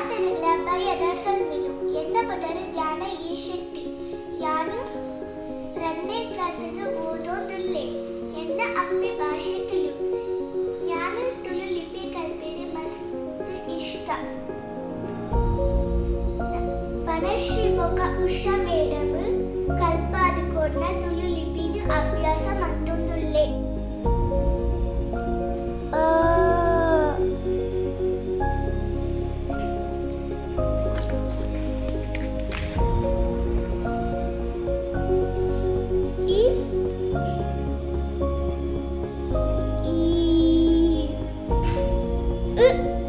ಮಾತೆರೆಗ್ಲ ಬಯ್ಯದ ಸೊಲ್ಮೆಲು. ಎನ್ನ ಪುದರ್ ಧ್ಯಾನ ಎ ಶೆಟ್ಟಿ. ಯಾನ್ ರಡ್ಡನೇ ಕ್ಲಾಸ್ ಡ್ ಓದೊಂದುಲ್ಲೆ. ಎನ್ನ ಅಪ್ಪೆ ಭಾಷೆ ತುಳು. ಯಾನ್ ತುಳು ಲಿಪಿ ಕಲ್ಪೆರೆ ಮಸ್ತ್ ಇಷ್ಟ. ಬನಶ್ರೀ ಬೊಕ ಉಷಾ ಮೇಡಂ ಕಲ್ಪಾದ್ ಕೊರ್ನ ತುಳು ಲಿಪಿನ್ ಅಭ್ಯಾಸ ಮಂತೊಂದುಲ್ಲೆ. ಅ. ಇ. ಈ. ಉ.